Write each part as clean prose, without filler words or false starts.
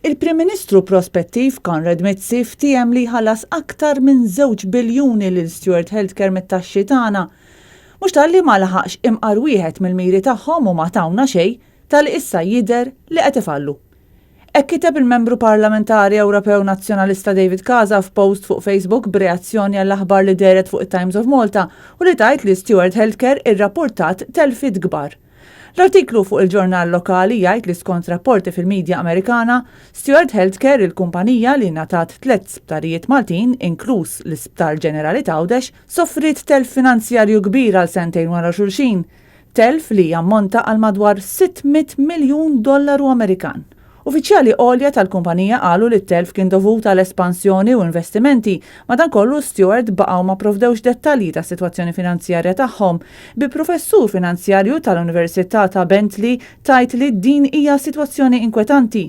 Il-Prim Ministru prospettiv Konrad Mizzi ftiehem li jħallas aktar minn żewġ biljuni lil Steward Healthcare mit-taxxi tagħna. Mhux talli ma laħaqx imqar wieħed mill-miri tagħhom u ma tawna xejn, talli issa jidher li qed ifallu. Hekk kiteb il-Membru Parlamentari Ewropew Nazzjonalista David Casa f'post fuq Facebook b'reazzjoni għall-aħbar li dehret fuq it-Times of Malta u li tgħid li Steward Healthcare irrappurtat telfiet kbar. L-artiklu fuq il-ġurnal lokali jgħid li skont rapporti fil-midja Amerikana, Steward Healthcare, il-kumpanija li ngħatat tlett sptarijiet Maltin, inkluż l-Isptar Ġenerali t'Għawdex, sofriet telf finanzjarju kbir għal sentejn wara xulxin, telf li jammonta għal madwar 600 miljun dollaru Amerikan. Uffiċjali għolja tal-kumpanija qalu li t-telf kien dovut għal espansjoni u investimenti, madankollu Steward baqgħu ma pprovdewx dettalji tas-sitwazzjoni finanzjarja tagħhom, bi professur finanzjarju tal-Università ta' Bentley tgħid li din hija sitwazzjoni inkwetanti.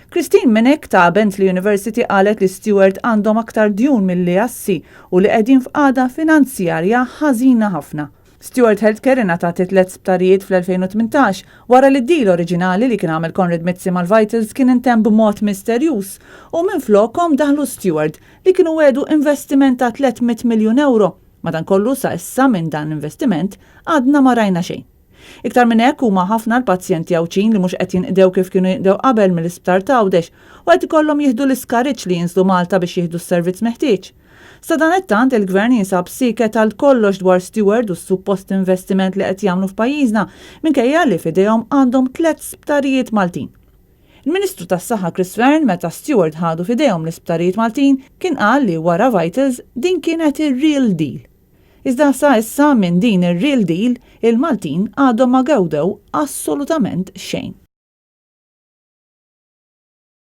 Christine Minnick ta' Bentley University qalet li Steward għandhom aktar djun milli assi u li qegħdin f'qagħda finanzjarja ħażina ħafna. Steward Healthcare ingħatat it-tliet sptarijiet fl-2018 wara li d-deal oriġinali li kien għamel Konrad Mizzi mal-Vitals kien intemm b'mod misterjuż u minflokhom daħlu Steward li kienu wegħdu investiment ta' 300 miljun ewro. Madankollu sa issa minn dan l-investiment għadna ma rajna xejn. Iktar minn hekk huma ħafna l-pazjenti Għawdxin li mhux qed jinqdew kif kienu jinqdew qabel mill-Isptar t'Għawdex u qed ikollhom jieħdu l-iskariġġ li jinżlu Malta biex jieħdu s-servizz meħtieġ. Sadanittant, il-Gvern jinsab sieket għal kollox dwar Steward u s-suppost investiment li qed jagħmlu f'pajjiżna, minkejja li f'idejhom għandhom tlett sptarijiet Maltin. Il-Ministru tas-Saħħa Chris Fearne meta Steward ħadu f'idejhom l-isptarijiet Maltin kien qal li wara Vitals din kienet ir-real deal. Iżda sa issa minn din ir-real deal il-Maltin għadhom ma gewdew assolutament xejn.